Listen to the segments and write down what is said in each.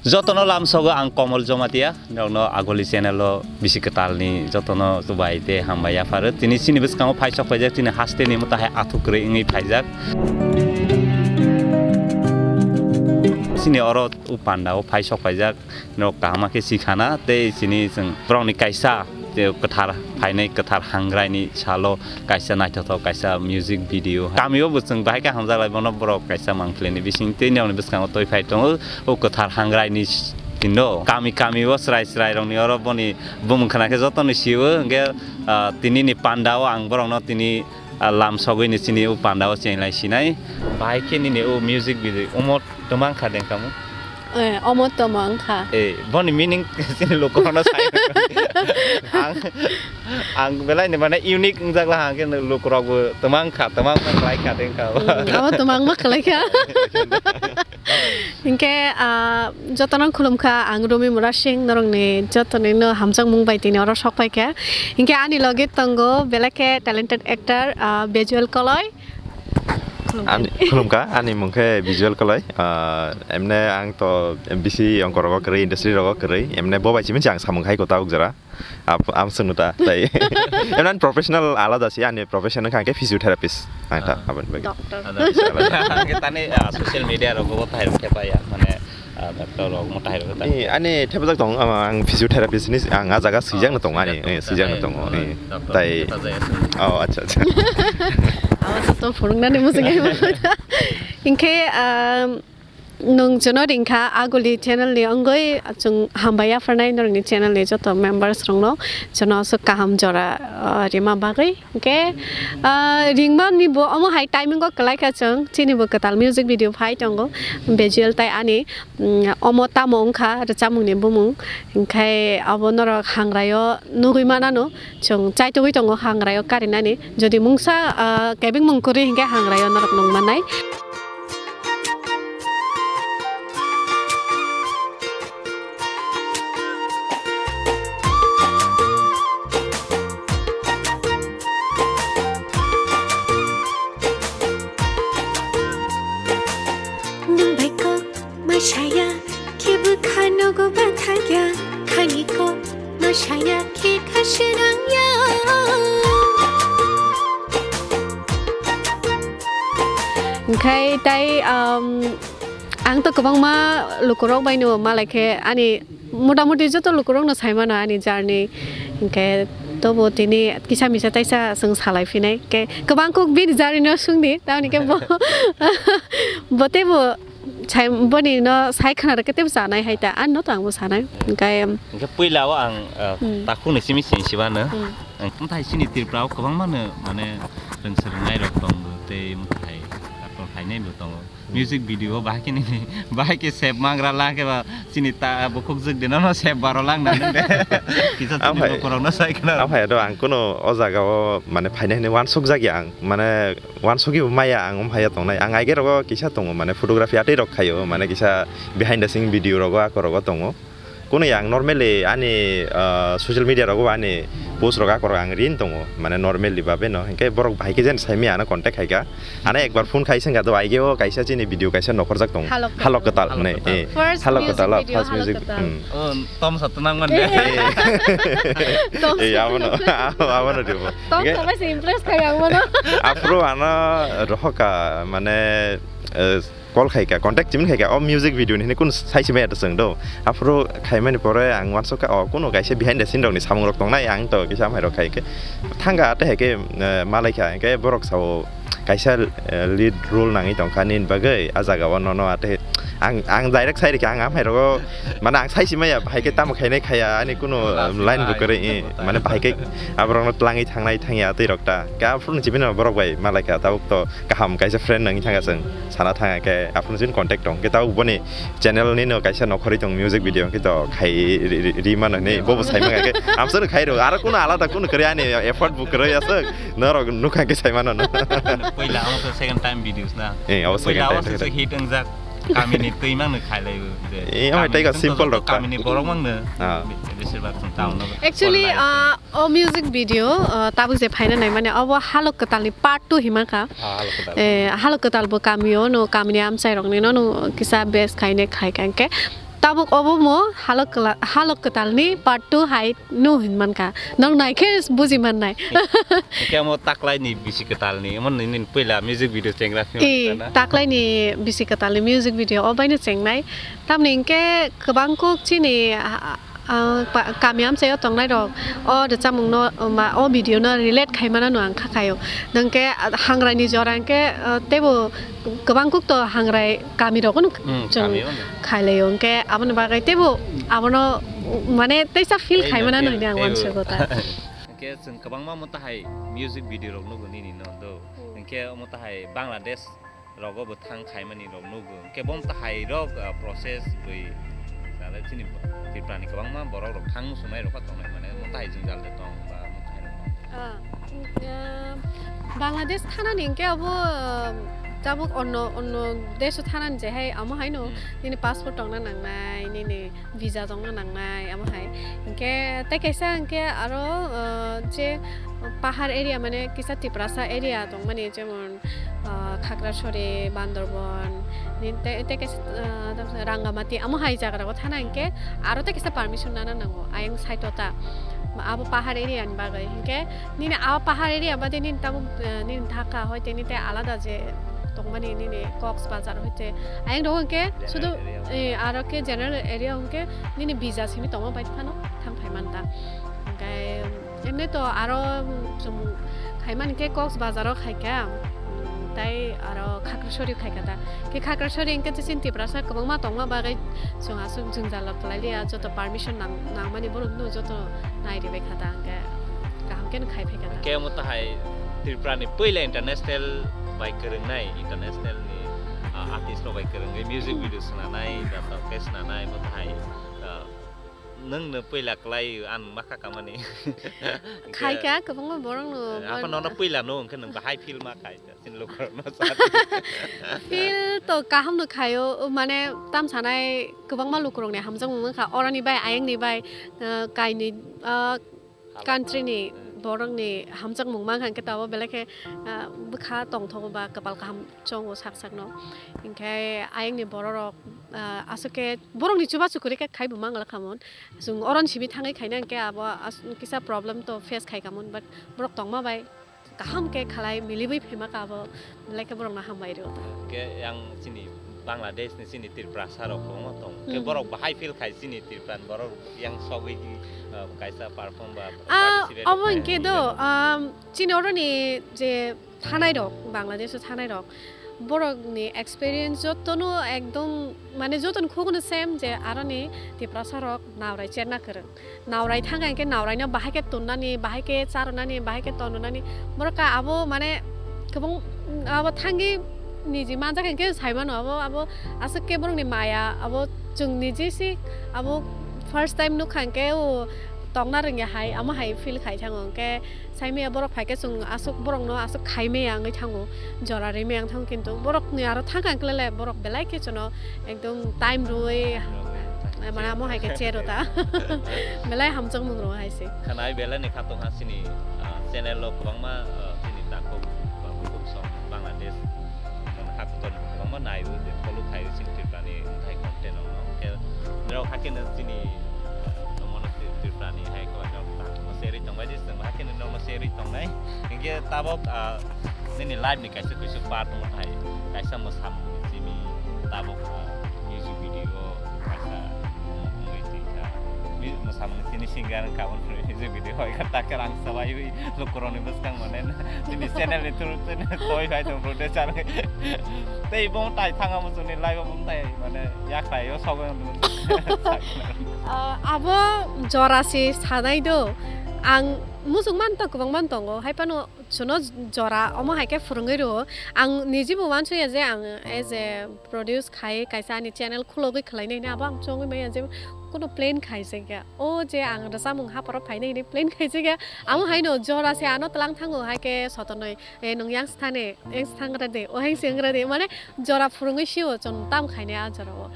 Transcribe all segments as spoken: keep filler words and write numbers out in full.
Jotono lamsogo ang Komol Jomatia, norokno Agoli channel o bisi kwtalni jotono chubai tei hambai yapharo. Tini chini bwskango phai sok paijak, tini haste ni mota hai athuk kwrwi wngwi phaijak. Chini oro o panda o phai sok paijak, norok kaham khe si khana tei chini chwng borokni kaisa tei kwthar phainai kwthar hangrai ni salo kaisa naithothok kaisa music video. Kami o bo chwng bahai khe hamjak lai bono borok kaisa mangpili ni bising tei norokni bwskango twi phai tongo. O kwthar hangrai ni s-, tino kami kami o chwrai chwrai rok ni oro boni bumung khna khe joto ni sio hwnkhe, ah, tini ni panda o ang borok no tini, ah, lam sogwi ni chini o panda o chenglai sinai. Bahai khe nini o music video omo twmang kha deng kamo. Eh, omo twmang kha. Eh, boni meaning chini lukurokno sai. Ang, ang belai ni mane unique wngjak la hang khe lukurok bo twmang kha, twmang ma khlai kha deng kha. Hmm, omo twmang ma khlai kha. Hinkhe, ah, jotono khulum kha, ang Rumi Murasing, norokni jotonino hamjakmung bai tini oro sok phai kha. Hinkhe ani logi tongo belai khe talented actor, ah, Visual Koloi. Khulumkha. Ani, khulumkha, ani mung khe Visual Koloi. Ah, emne ang to bisi ongkor rogo kwrwi, industry rogo kwrwi. Emne bo bai simi ang samung khai kota uk jora. Ap-, am sunu ta, tai. Emne professional alada si, ani profession kha khe physiotherapist. Ang ta, Ah. aboni bagwi. Doctor. Ada bisa lah. Kita ni, ah, social media rogo bo thai khe pa ya, mane, ah, doctor rok mo thai khe ta. Eh, ani thepajak tong, ah, ang physiotherapist ni, ang ah jaga swijak no tong, ani, eh, swijak no tong, eh. Doctor Tai. Kita jaya sunu. Oh, acha, acha. Abo joto phwrwngnani muchungwi. Hinkhe, um, nwng jono ringkha Aguli channel ni wngwi chwng hambai yapharnai norokni channel ni joto members rokno jono aswk kaham jora, uh, rima bagwi. Hinkhe, uh, ringmani bo omo hai timing o kwlai kha chwng chini bo kwtal music video phai tongo Visual tai ani. Mm, omo tamo wngkha rwchapmungni bumung, hinkhe abo norok hangraio nugwi manano, chwng chaitugwi tongo hangraio karinani. Jodi mungsa, ah, kebengmung kwrwi hinkhe hangraio norok nung mannai. Nwng bai kok ma saya, khe bwkha nogo bathakya, khani kok ma saya khe kha swnamya. Hinkhe tai, um, ang to kwbangma lukurok bai no malai khe ani Motamuti joto lukurokno sai mano ani journey, hinkhe tobo tini kisa misa taisa chwng salai phinai, khe kwbang kok bini journey no swngdi, tamoni khe bo, bo teibo sai, boni no sai khna rwkhe teibo chanai hai ta, ani no to ang bo sanai, hinkhe. Hinkhe puila o ang, uh, Hmm. takhuk ni simi sini siba no. Hmm. Ang, mthai chini Tripura o kwbangma no mane rwng swrwng nai rok tongo tei mthai kator khainai bo tongo. Music video bahai khe nini, bahai khe sep mangra lang khe ba chini ta bukhuk jwk de nono sep baro lang na nung de. Kisa chini Amphai, bukhuk rok no sai khna. Amphai do ang kuno o jaga o mane phainai hinwi wansuk jak ya ang, mane wansugwi bo maya ang, um phai ya tongnai. Ang aige rogo kisa tongo, mane photography atwi rok khaio, mane kisa behind the scene video rogo ako rogo tongo. Kuno yang normally ani, ah, social media rogo ani post rok ako rok ang rin tongo, mane normally babe no. Hinkhe borok bahai khe jen sai maya ano contact khaika. Ano ekbar phone khai sengkha do, aige o kaisa chini video kaisa nokhorjak tongo. Halok Kwtal. Halok Kwtal hinwi, Kwtal. Eh. First Halok music Kwtal, video, first Halok music. Kwtal. Hmm. Oh, tom sa twnang man de. Eh. Tom Eh, sa abono, twnang. Abono dibo. Tom Ge- sa bai se impress khai ang mano. Aphuru ano rohoka, mane, eh, call khaika, contact chimin khaika, o music video ni hinwi kun sai se maya to chwng do. Aphuru khaimani pore ang wansukha, o kuno kaisa behind the scene rokni samung rok tongnai, ang to kisa amhai rok khaikhe. Thanga tei hai khe, eh, malaikha, hinkhe borok sao, kaisa, eh, lead role nangwi tongkha nini bagwi, ah jaga o nono athe ang, ang direct sai rikha, ang amhai rogo, mane ang sai simaya, bahai khe tamo khainai khaya, ani kuno, eh, line bo kwrwi, eh, mane bahai khe aborokno twlangwi thangnai thangya twi rok ta, khe aphuru chibino borok bai malaikha, tabuk to kaham kaisa friend nangwi thangkha chwng, sana thangya khe aphuru chibini contact tong, khe tabuk boni channel ni no kaisa nokhorwi tong music video, khe to khai ri, ri, ri mano hinwi, bobo sai mangkha khe, amsano khai rw, aro kuno alada kuno kwrwi ani effort bo kwrwi aswk. Norok nukha khe sai mano no. Puila ang khe second time videos na. Eh, abo second Puila time, o second se time. Hit wngjak. Kamini twi mangno khailai o je. Eh, omo Kamini tei ka thung simple to rok ta. Kamini borok mangno. Ah. Be-, besir bak thung town no. Actually, Online. Ah, o music video, ah, tabuk je phaina nai mane obo Halok Kwtal ni part two hima kha. Ah, Halok Kwtal. Eh, Halok Kwtal bo kami o no, kamini amchai rok ni no, no kisa best khaine khai kha hinkhe. Tabuk obo mo halok kwla-, halok kwtalni part two hai no hin mankha. Nong naikhe buji mannai. Hingke omo taklaini bisi kwtalni, omo nini puila music video chengra film Eh, kana? Taklaini bisi kwtalni music video o baino chengnai. Tamni hingke kwbang kuk chini, ah, ah, pa-, kami amchaio tongnai rok o rwchapmungno, ma, o video no relate khaimano no ang kha khaio. Nongke, ah, hangraini jora hingke, ah, teibo kwbang kuk to hangrai kami rogo no Hmm, chwng kami o no. Khailai o, hingke aboni bagwi teibo abono mane teisa feel Tei khaimana no, no hini ang tei, uansukgo ta. Hingke chwng kwbangma omo tahai music video rok nugo nini no do. Hmm. Hingke omo tahai Bangladesh rogo bo thang khaimani rok nugo. Hingke bom tahai rok, ah, process bwi sale chini Tripura ni kwbangma borok rok thang muchungnai rok kha tongnai mane omo tahai jwngjal de tong ba omo tahai rok tong. Ah, ah, Bangladesh thanani hingke abo, ah, tabuk onno, onno desh o thanani je hai amo haino Hmm. nini passport tongna nangnai, nini visa tongna nangnai amo hai. Hingke tei kaisa hingke aro, ah, je pahar area mane kisa Tiprasa area tongmani jemon, ah, Khagrasori, Bandarban, ni tei, tei kaisa, ah, Rangamati amo hai jaga rogo thana hingke aro tei kaisa permission nana nango ayang side o ta. Abo pahar area ni bagwi hingke nini a pahar area bade nini tabuk, eh, nini Dhaka hoite nini tei alada je tongmani nini Coxbazar hoite ayang rogo hingke General sudu, area. Eh, aro ke general area hingke nini visa simi tongma bai phano thang phai manta. Hingke emni to aro, mm, chwng khaimani khe Coxbazar o khaikha, mm, tei aro Khakrasori khaikha ta. Khe Khakrasori hingke chini Tiprasa kwbangma tongma bagwi chwng aswk jwngjal rok kwlai liya, joto permission nang-, nangmani borok no joto nai ribai kha ta hingke kaham khe khai phai kha ta. Hingke omo tahai Tripura ni puila international bai kwrwngnai, international ni, ah, artist rok bai kwrwngwi music video swnanai, ba tongkhe swnanai, omo tahai, ah, nwng no puila kwlai ang ma kha kamani. Khai kha kwbangma borok no. Eh, aphano nono puila no hwnkhe nwng bahai feel ma khai. Chini lukurokno sa. Feel to kaham no khaio, o mane tam sanai kwbangma lukurokni hamjakmung wngkha, oroni bai, ayangni bai, ah, kainwi, ah, country ni borokni hamjakmung mankha, hwnkhe tabuk belai khe, ah, bwkha tongthogo ba kwpal kaham chongo sak sakno. Hinkhe ayangni bororok, ah, aswk khe borokni chubachu kwrwi khe khaibo mangla khamon. Chwng oroni simi thangwi khaina hwnkhe abo as-, kisa problem to face khaikhamon, but borok tongma bai kaham khe khalai milibwi phaima kha abo, belai khe borokno hambai rw ta. Hwnkhe yang chini Bangladesh ni chini Tiprasa rok kwbangma tong. Khe Hmm. Borok bahai feel khai chini Tripura ni borok yang sogwi, uh, kaisa perform ba Ah, participate obo khai hwnkhe do, event. Um, chini oroni je thanai rok, Bangladesh o thanai rok, borok ni experience jotono ekdom mane jotono khugno same je aroni Tiprasa rok naurai cherna kwrwng. Naurai thangkha hwnkhe nauraino bahai khe tonnani, bahai khe charwnani, bahai khe tonwnani. Borok ka abo mane kwbang, abo thangwi niji manjak hwnkhe sai mano abo, abo aswk khe borokni maya, abo chwng niji si abo first time nukha hwnkhe o tongna rwngya hai, amo hai feel khai thango hwnkhe. Saimaya borok phaikhe chwng aswk borokno aswk khaimaya wngwi thango, jora rimaya wng thango, kintu borokni aro thangkha hwnkhe le borok belai khe chwngno ekdom time rwui, mane amo hai khe chero ta. Belai hamjakmung rw hai se. Khanai belai ni khatungha chini, ah, channel o kwbangma, ah, chini takhuk, ah, bukhuk song Bangladesh. Mane haktor kwbangma naio je follow khaio chini Tripura ni wngthai content rokno. Khe norok hakhe no chini, ah, nomono Tripura ni hai kwbangma serwi tongbai di, chwng hakhe no norokno serwi tongnai. Hinkhe tabok, ah, nini live ni kaisa kuisuk part wngthai, kaisa mwsamung simi tabok, ah, music video kaisa wngwi twi kha. Mi-, mwsamung sini singer wngkha, aboni music video hoi kha, takhe rang salaiwi. Lukurokni bwskang mane nini channel ni through channel toi phai tong producer. Tei bo tai thanga muchungni live bo tai mane yakhrai o sogo. Ah, abo jora se sanai do. Ang muchung man to kwbang man tongo. Hai phano chuno jora omo hai khe phwrwngwi rwo. Ang niji bo uansukya je ang as a produce khai kaisa ani channel khulogwi khwlainai hwnwi abo ang chongwi maya je kuno plan khai se khe. O je ang rwchapmung hapharo phainai hwnwi plan khai se khe. Amo haino jora se ano tlang thango hai khe sotonoi. E, nwng yang sthane, yang sthangra de, o hai se wngra de. Mane jora phwrwngwi sio chwng tam khainai a jora o.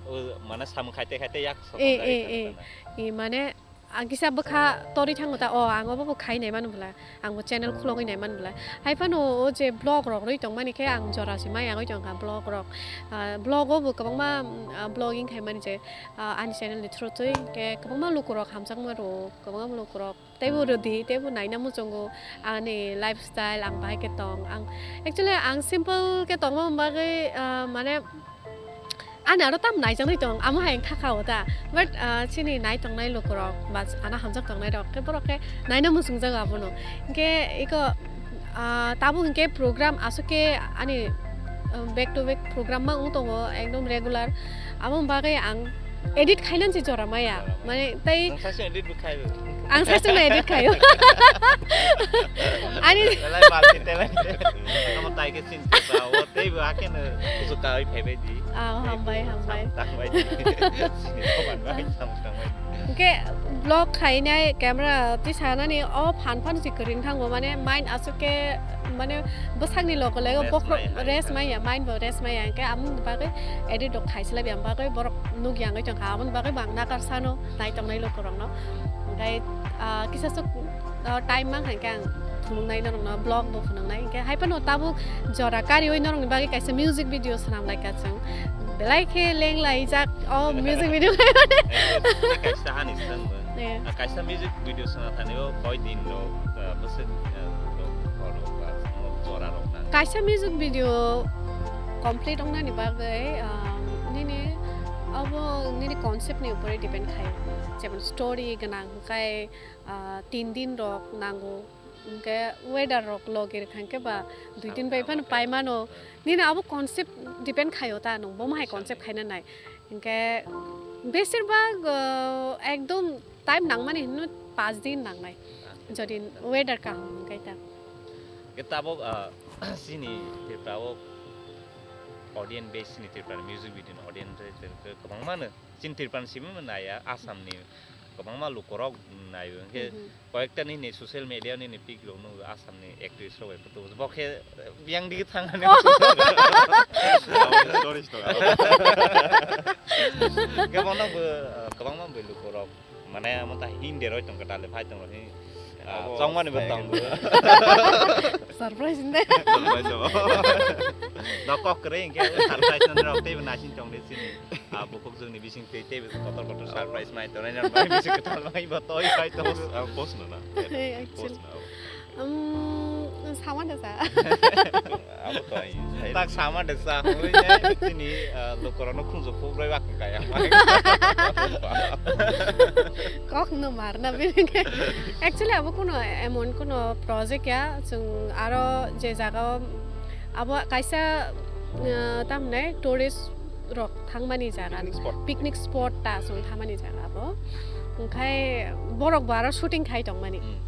O, mane samung khaite khaite yak sotonoi e, e, e. E, mane Ang kisa bwkha torwi thango ta, o ang obo bo khai nai mano bwla, ang bo channel khulogwi nai mano bwla. Hai phano o je vlog rok rwi tongmani khe ang jora se maya wngwi tongkha vlog rok. Ah, vlog o bo kwbangma, ah, vlogging khai mani je, ah, ani channel ni through twi khe kwbangma lukurok hamjakma rwo, kwbangma lukurok teibo rwdi, teibo naina muchungo ani lifestyle ang bahai khe tong. Ang actually ang simple khe tongma bagwi, ah, mane ani aro tam naijaknai tong, amo hai wngkha kha o ta. But, ah, chini nai tongnai lukurok ba ano hamjak tongnai rok khe borok khe naina muchungjago abono. Hinkhe iko, ah, tabuk hinkhe program aswk khe ani, ah, back to back program ma wng tongo ekdom regular. Aboni bagwi ang edit khainani se jora maya. Mane tei Nang saisung edit bo khai bo. Ang saisung na edit khaio. Ani Belai balti telai. Tamo tai khe sin ba o tei bo akhe no kusu kai phai bai di. Ah, hambai, hambai. Tang bai di. Sini ko ban bai sam tang bai. Hinkhe vlog khainai camera tisanani o phan phan si kwrwng thango, mane mind aswk khe mane bwsakni logo logo Rest bokhorok maya hai rest kha. Maya, mind bo rest maya, hinkhe aboni bagwi edit rok khaisla biyang bagwi borok nukya wngwi tongkha, aboni bagwi bo ang nakar sano nai tongnai lukurokno. Hinkhe, ah, kisa swk, ah, time mang hai khe ang phunuknai norokno vlog bo phunuknai, hinkhe hai phano tabuk jora kariui norokni bagwi kaisa music video swnam lai kha chwng. Belai khe leng laijak o music video. Kaisa hani swrang bo. Yeah. Ah, kaisa music video swnam thani o koi din rok, ah, bwswk, ah, rok, rok, rok, ba, jora rok na. Kaisa music video complete wngnani bagwi, ah, nini abo nini concept ni upore depend khai. Jemon story gwnang hwnkhe, ah, tin din rok nango. Hwnkhe weather rok logi rwkha hwnkhe ba dui din bai phano pai mano. Nini abo concept depend khaio ta, nwng bo mahai concept khaina nai. Hwnkhe besir bhag, ah, ekdom time nangmani hinwi panch din nangnai. Jodi weather kaham hwnkhe ta. Hwnkhe tabuk, ah, chini Tripura o audience base chini Tripura music video ni audience rate kwbangma no. Chini Tripura ni simi naiya, Assam ni kwbangma lukurok naiyo. Hwnkhe Mhm. Koyekta nini social media nini pic rok nugo Assam ni actress rok bai photo bo khe yang digi thangani. Oh. Stories to. Khe bono bo, eh, kwbangma bo lukurok mane amo ta Hindi roi tong ka dale phai tong roi. Ah, abo chongmani bo tong. Surprise inde. Surprise abo. Nokok kre hwnkhe surprise nang rok teibo naising tong de chini. Ah, bukhuk jwngni bising tei tei kotor kotor surprise mai tongnai nang bai bising kwtal mai bo toi pai to. Post, ah, post no na. Hey, actually. Post no. Um, sama da sa. Abo to ai. Tak sama da sa. Hoi ne tini, ah, lokorokno khunju khuk roi bak kaya mai. Kok no marna bini. Actually abo kuno emon kuno project ya, chwng aro je jaga o abo kaisa, ah, tamne tourist rok thangmani jaga, picnic spot. Picnic spot ta chwng thangmani jaga abo. Hwnkhe borok bo aro shooting khai tongmani. Hmm.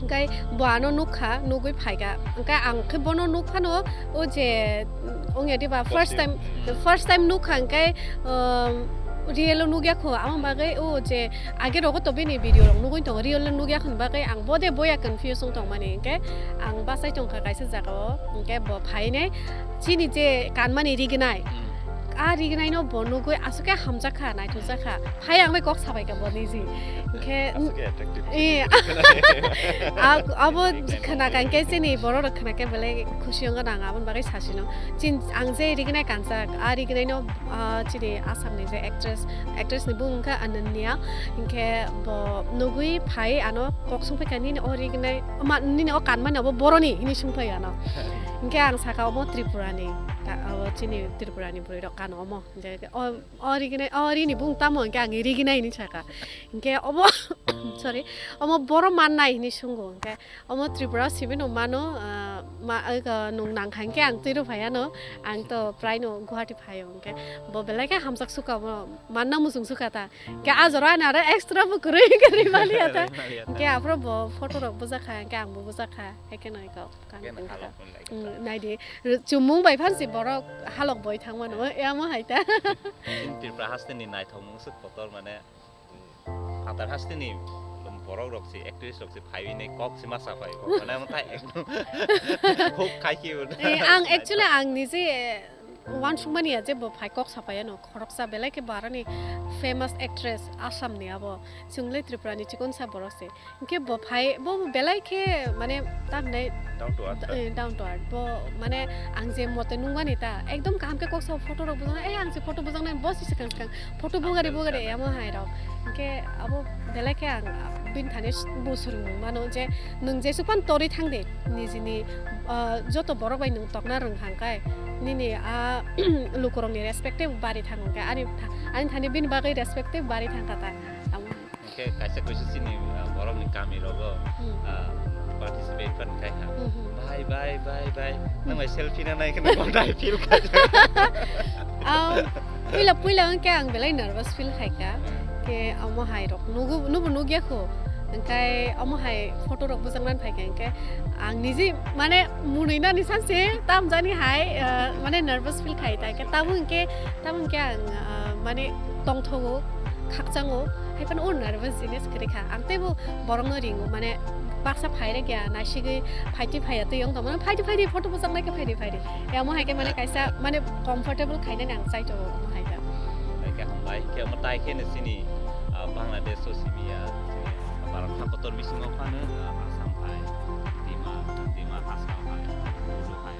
Hwnkhe bo ano nukha, nugwi phaikha. Hwnkhe ang khe bono nukphano o je, mm, wngya diba first time, costume. Hmm. First time nukha hwnkhe, um, real o nukya kho. Amo bagwi o je age rogo to bini video rok nugwi tongo, real o nukya khoni bagwi ang bode boya confuse wng tongmani. Hwnkhe ang bachai tongkha kaisa jaga o, hwnkhe bo phainai chini je kanmani rignai. Hmm. A rignai no bo nugwi aswk khe hamjak kha, naithok jak kha. Phai ang bai kok sabai kha bo niji. Hwnkhe aswk khe attractive. Eh, a-, abo khna kha hwnkhe chini borok rok khna khe belai khusi wngkha nang aboni bagwi sasino. Chin, ang je rignai kanjak, a rignai no, ah, chini Assam ni je actress, actress ni bung wngkha Ananya. Hwnkhe bo nugwi phai ano kok sung phai kha nini o rignai, ma, nini o kanmani abo boroni hini sung phai ano. Hwnkhe ang saka omo Tripura ni, ka-, abo chini Tripura ni bwrwi rok kano omo. Hwnkhe o, o rignai, o rini bung tamo hwnkhe ang rignai hini saka. Hwnkhe omo, sorry, omo boro mannai hini sungo. Hwnkhe omo Tripura simi no mano, ah, ma, ah, nung nang kha hwnkhe ang twi rw phai ano. Ang to prai no Guwahati phaio hwnkhe bo belai khe hamjak suka bo manna muchung suka ta. Hwnkhe a jora ani aro extra bo kwrwi kwrwi maliya ta. Maliya ta. Hwnkhe aphuru bo photo rok bujak kha, hwnkhe ang bo bujak kha. Haikhe no iko. Khe no halok hwnlai kha. Mm, nai di. Chumung bai phan si borok halok boi thang mano. Amo hai ta. Chini Tripura haste ni naithok mung swk kotor mane. Phatar haste ni borok rok si, actress rok si phaiwi nai kok si masa phai. Mane amo tai ekdom huk khai ki. Eh, ang actually ang nije Uansukmani ya je bo phai kok sapai ano, khoroksa belai khe bo aroni famous actress Assam ni abo, chwng le Tripura ni chikon sa borok se. Hinkhe bo phai, bo belai khe mane ta hwnai Down to earth. Eh, down to earth. Bo mane ang je mote nungmani ta ekdom kaham khe kok sao photo rok bujang, eh, ang je photo bujang nai bo si swkang swkang photo bugari bugari amo hai rok. Hinkhe abo belai khe ang bini thani bo swrwng mano je nwng jesuk phano torwi thang de nijini, ah, joto borok bai nwng tokna rwng hang kai nini a lukurokni respect tei bari thang hwnkhe ani tha-, ani thani bini bagwi respect tei bari thang kha ta. Amo. Hwnkhe kaisa kaisa chini, ah, borokni kami rogo, Hmm. ah, participate pan khai ha. Hmm, hmm. Bhai, bhai, bhai, bhai. Hmm. Nang bai selfie na nai kheno bonai feel khai. Ah, puila, puila hwnkhe ang belai nervous feel khai kha. Khe amo hai rok nugu, nubu nugya kho. Hwnkhe amo hai photo rok bujang man phai kha hwnkhe ang niji mane munui nani sanse tam jani hai, ah, mane nervous feel khai ta. Hwnkhe tamo hwnkhe, tamo hwnkhe ang, ah, mane tongthogo, khakchango, hai phano o nervous jinis kwrwi kha. Ang teibo borokno ringo, mane baksa phai rek ya, naisigwi phaidi phaiya twi wng tongmano, phaidi phaidi photo bwchak nai khe phaidi phaidi. Ya, omo hai khe mane kaisa mane comfortable khainani ang chai tongo omo hai khe. Hai khe hambai, khe omo tai khe no chini, ah, Bangladesh o simi ya, chini Bharat ha kotor bisingo phano, ah, Assam hai, Dima, Dima Hasao hai, Bru hai,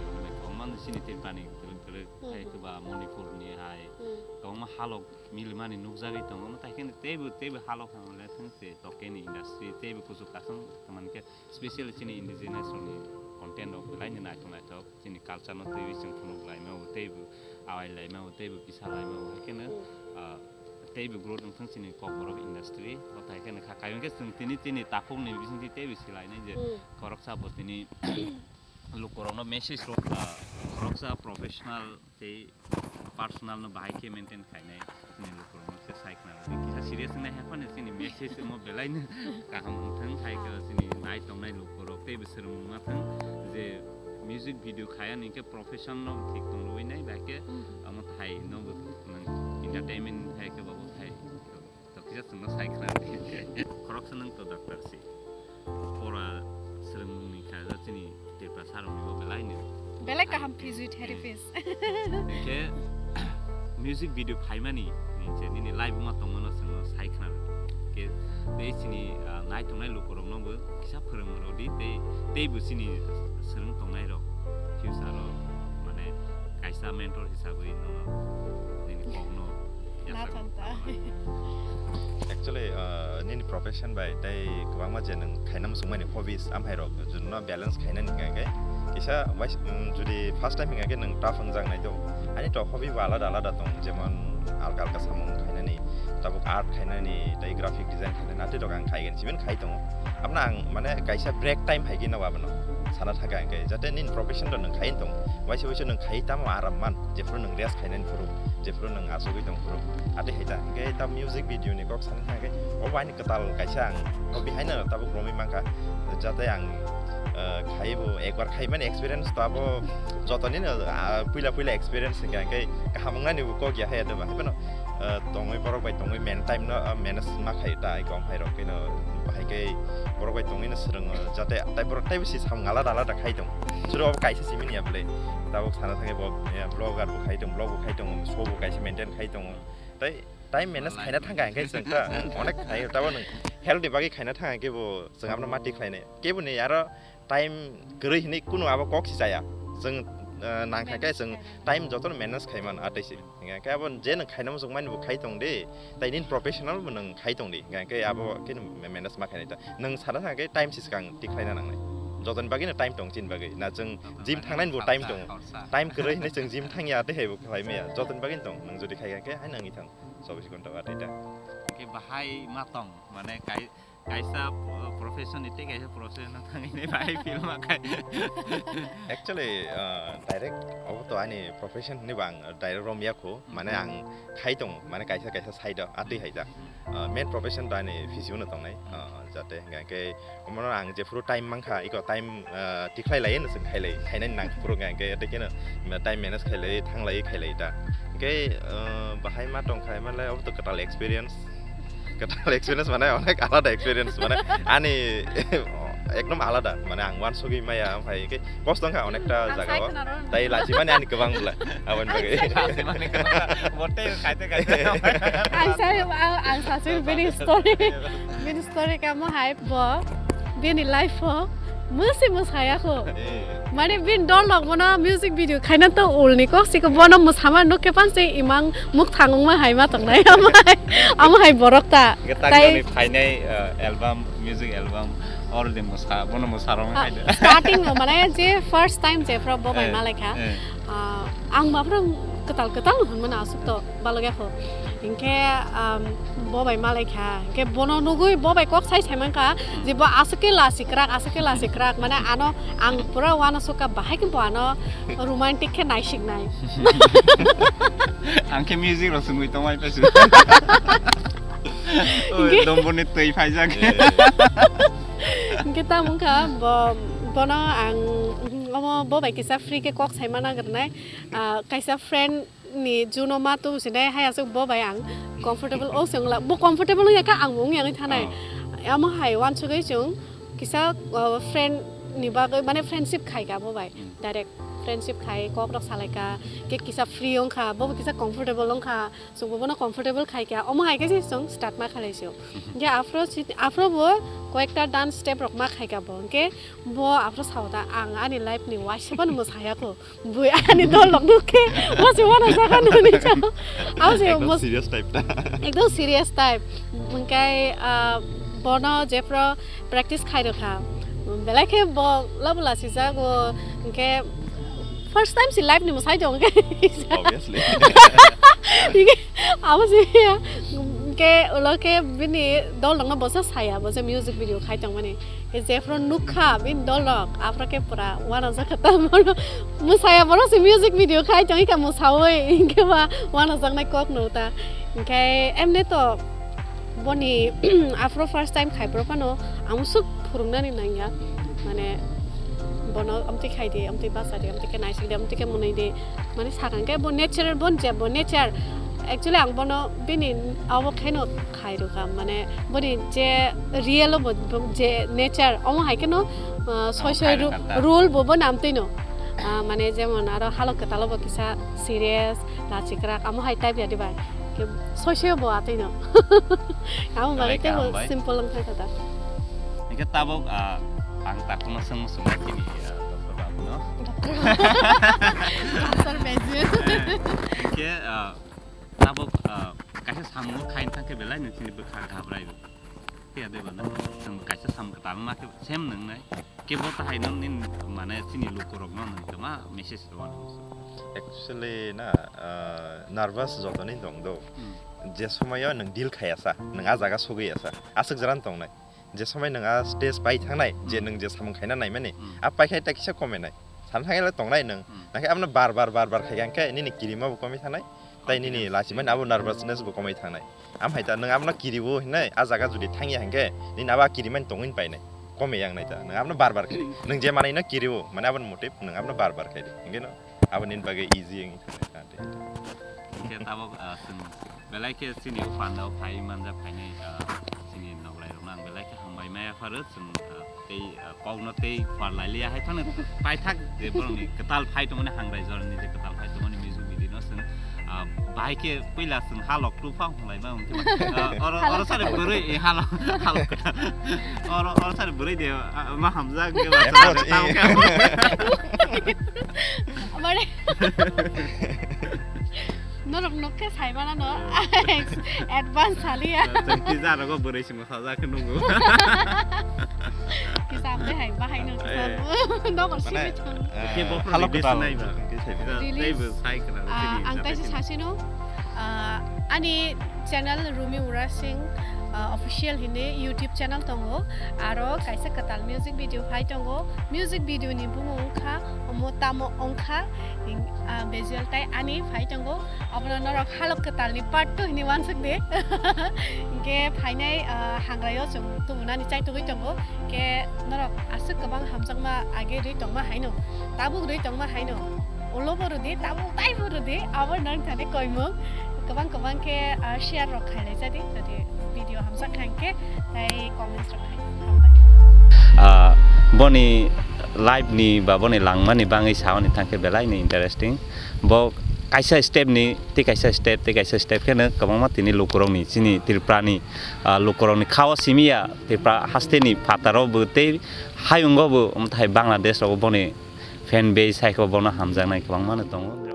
omo chini Tripura ni kwrwng kwrwng hai, Hmm. Kwba Manipur ni hai, Hmm. kwbangma halok milimani nukjagwi tongo. Omo tai khe teibo, teibo halok hwnle thang se tokeni industry teibo kuchuk kasung tongmani khe, specially chini indigenous rokni content rok belai no naithok naithok, chini culture no twiwi chwng phunuk laima o, teibo awai laima o, teibo kisa laima o, hai kheno, Hmm. ah, teibo growth wngthang chini Kokborok industry. O tai kheno kha kaiwi khe chwng tini, tini takhukni bisingtwi teibo silainai je Hmm. khoroksa bo tini lukurokno message rok, ah, khoroksa professional tei personal no bahai khe maintain khainai chini lukurokno khe sai khna rwdi. Kisa serious wngnai hai phano chini message omo belai no kaham wngthang hai khe chini nai tongnai lukurok teibo swrwngmung ma thang je music video khaya ni khe profession no thik tong rwui nai, bahai khe Hmm. omo thai no bo nang entertainment hai khe bo thai. To kisa chwngno sai khna rwdi. Khoroksa nwng to doctor si. Pora swrwngmungni kha chini Tiprasa rokni bo belai no. Belai kaham physiotherapist. Hwnkhe music video phaimani ni je nini live ma tongmano chwngno sai khna rwdi. Hwnkhe tei chini, ah, nai tongnai lukurokno bo kisa phwrwng rwdi tei, tei bo chini swrwng tongnai rok future o mane kaisa mentor hisabwi no nini kokno Nathanta. Actually, uh, nini profession bai tei kwbangma je nwng khaina muchungmani hobbies, amhairok juno balance khainani hwnkhe kisa wais-, um, jodi first time hwnkhe nwng tough wngjak nai do. Ani to hobby bo alada alada tong, jemon alka alka samung khainani, tabuk art khainani, tei graphic design khainani, atwi rok ang khaigani, siben khai tongo. Abno ang mane kaisa break time phaikhe nabo abono sana thangkha hwnkhe, jate nini profession rok nwng khai tong, waisa waisa nwng khai tamo aram man, jephuru nwng rest khainani phuru, jephuru nwng asugwi tong phuru, atwi hai ta. Hwnkhe ta music video ni kok sana thangkhe, obo ani kwtal kaisa ang, o behind no tabuk romwi mankha, jate ang, eh, khaibo ekbar khaimani experience to abo jotoni no, ah, puila puila experience hwnkhe, hwnkhe kaham wngnani bo kok ya hai, ado ba hai phano, eh, tongwi borok bai tongwi man time no, ah, manage ma khai ta, ai kok hai rok khe no bahai khe borok bai tongwi no swrwngo, jate tai borok taibo si samung alada alada khai tong. Suru obo kaisa simi ni ya bwle. Tabuk sana thangwi bo, eh, vlogger bo khai tong, vlog bo khai tong, show bo kaisa maintain khai tongo. Tai time manage khaina thangkha hwnkhe chwng ta, hmm, onek khai, tabo nwng health ni bagwi khaina thangkha hwnkhe bo chwng abono mati khlainai. Kebo ni aro time kwrwi hinwi kunu abo kok si chaya. Chwng, eh, nangkha khe chwng time jotono manage khai mano, atwi se. Hingkha khe abo je nwng khaina muchung mani bo khai tong di, tai nini professional bo nwng khai tong di. Hingkha khe abo khe manage ma khainai ta. Nwng sana thangkha khe time si swkang tik khlaina nangnai. Jotoni bagwi no time tong chini bagwi. Na chwng gym thangnai ni bo time tongo. Time kwrwi hinwi chwng gym thangya, tei hai bo khlai maya. Jotoni bagwi no tong, nwng jodi khai kha khe hai nangwi thang. Chobbish ghonta o atwi ta. Hingkhe bahai ma tong, mane kai-, kaisa pro-, profession ni tei kaisa profession no thangwi nai bahai feel ma khai. Actually, uh, direct obo to ani profession hinwi bo ang direct rom ya kho. Mane ang khai tongo, mane kaisa kaisa side o atwi hai ta. Uh, main profession to ani physio no tongnai. Uh, jate hingkha khe omono ang jephuru time mankha, iko time, ah, tikhlai lai no chwng khailai, khainani nang phuru hwnkhe, tei kheno time manage khailai, thanglai khailai ta. Hwnkhe, ah, bahai ma tongkha, manlai obo to kwtal experience, kwtal experience mane onek alada experience, mane ani Ekdom alada, mane ang wansugwi maya, amhai khe kosto wngkha onekta jaga o. Tai lachimani ani kwbang bwla, aboni bagwi. Lachimani kwbang. Bote khaite khaite. Ang sai, ang, ang sasi bini story, bini story kamo hai bo, bini life o, musi musaya kho. Eh. Mane bini dol rok bono music video khaina to ulni kok siko bono musama nuk khe panse imang muk thangungma hai ma tongnai amhai, amhai borok ta. Hingke tai tagirani phainai, eh, album, music album, oro de mosa, bono mosa rok Ah, hai de. Starting o mane je first time je pro bo bai Eh, malaikha. Eh. Ah, ang ma pro kwtal kwtal hwnmano asuk to balogya kho. Hingke, um, bo bai malaikha. Hingke bono nugui bo bai kok sai sai mankha je bo asuk ke lasi krak, asuk ke lasi krak. Mane ano ang pura wana suka bahai khe bo ano romantic khe naisiknai. Ang khe music rok sungui tongmai pasu. Oi, hingke domboni twi phaijak. Hingke tamo wngkha bo, bono ang, omo bo bai kisa free khe kok saima nagrwnai. Ah, kaisa friend ni juno ma tu sinai hai asuk bo bai ang comfortable o se wngla. Bo comfortable wngya kha ang bo wngya wngwi thanai. Oh. Amo hai wansugui chwng kisa, ah, friend ni bagwi mane friendship khai kha bo bai. Hmm. Direct friendship khai kok rok salai kha. Ke kisa free wngkha, bo bo kisa comfortable wngkha. Chwngbo bono comfortable khai kha, omo hai khe se chwng start ma khalai sio. Hingke aphro si, aphro bo koyekta dance step rok ma khai kha bo, hingke bo aphro sao da, "Ang ani life ni waisa phano mwsaya kho, bui ani dol rok nuk khe, bo se wana jaga nani chao." Abo se ekdom mos-, serious type ta. Ekdom serious type. Hingke, ah, bono jephro practice khai rwkha. Belai khe bo labo lasijago, hingke first time si life ni mwsai tong khe. Obviously. Hingke abo si ya, hingke ulo khe bini dol rokno bosa saya, bosa music video khai tongmani. Khe jephro nukha bini dol rok, aphro khe pura wana jakha ta mono mwsaya, borok si music video khai tong kha mwsawi, hingke ba wana jaknai kok no ta. Hingke emne to boni aphro first time khai phro phano ang suk phurungnani nangya, mane bono amtwi khai di, amtwi basa di, amtwi khe naisik di, amtwi khe mwnwi di, mane sakang khe bo natural, bon je bo nature. Actually ang bono bini abo khaino khai rwkha, mane boni je real o bo, bo je nature, omo hai kheno, ah, soi soi ru-, rule bo bo namtwi no. Ah, mane jemon aro halok kwtal o bo kisa serious, lachikrak, amo hai type ya diba. Ke soiseo bo atwi no. Amo bagwi tei bo simple wng thang kha da. Hingke tabok, ah, ang takhukno swngmung swngna chini, ah, Doctor Babu no. Doctor Babu. Cancer patient. Eh, hingke, ah, tabok, ah, kaisa samung khaina thang khe belai nung chini bwkha gabrai. Phiya de bana, chwng kaisa sam kwtal ma khe sem nwngnai. Kebo ta hai nang nin mane chini lukurokno nang tama message rwna. Actually na, ah, nervous joto ni tong do. Hmm. Je somoyo nang deal khaya sa, nang a jaga sogwi ya sa, aswk jaran tongnai. Je somoi nang a stage pai thangnai, je Hmm. nang je samung khaina naimani, Hmm. a pai khai ta kisa kome nai. Sam thangela tongnai nang. Hmm. Nang khe abno bar bar bar bar khai khe nini kirima bo komwi thangnai. Tai nini lachimani abo nervousness bo komwi thangnai. Am hai ta nwng abono kiriwo hinai, a jaga jodi thangya hinkhe nini abo a kirimani tongwini painai. Kome yang nai ta. Nwng abono bar bar khe. Nwng je manwi no kiriwo, mane aboni motive nwng abono bar bar khe di. Hinkhe no abo nini bagwi easy wngwi thangnai. Hinkhe tabok, ah, chwng belai khe chini o pandao phai manja phainai, ah, chini noglairokno ang belai khe hambai maya pharo. Chwng, ah, tei, ah, kokno tei pharlai liya hai phano paithak je borokni kwtal phai tongmani hangrai jorani je kwtal phai tongmani music video no chwng, ah, bahai khe puila chwng halok tupha hwnlai ma hwnkhe, ah, oro, oro sari bwrwi, eh, halok, halok kwtal. Oro, oro sari bwrwi de, ah, ma hamjak hwnkhe ba chwng tamo khe. Mane norok nuk khe sai mana no. Advance saliya. Chwng twi jarogo bwrwi simo. Sajak khe nungo. Kisa amtwi hai bahai no kisa. Eh. Nogo mane, simi thang. Eh, khe bo halok release kwtal nai ba. Khe sai ba. Release. Tei bo sai kana. Ah, ang taisa sasi no, ah, ani channel Rumi Ura Singh, ah, official hinwi YouTube channel tongo. Aro kaisa kwtal music video phai tongo. Music video ni bumung wngkha omo tamo wngkha. Hing, ah, visual tai ani phai tongo. Abono norok halok kwtalni part two hinwi uansuk di. Hinkhe phainai, ah, hangraio chwng tubunani chaitugwi tongo. Hinkhe norok aswk kwbang hamjakma age rwi tongma haino, tabuk rwi tongma haino. Ulo bo rwdi, tabuk taibo rwdi, abo nang thani koimung. Kwbang kwbang khe, ah, share rok khailai jadi, jadi video hamjak kha hwnkhe, tai comments rok khai. Hambai. Ah, boni life ni ba boni langmani bangwi saoni thangkhe belai ni interesting. Bo kaisa step ni, tei kaisa step, tei kaisa step kheno kwbangma tini lukurokni, chini Tripura ni, ah, lukurokni khao simiya, Tripura haste ni phataro bo tei hayungo bo, omo tai Bangladesh rogo boni fan base hai khe bono hamjaknai kwbangma no tongo.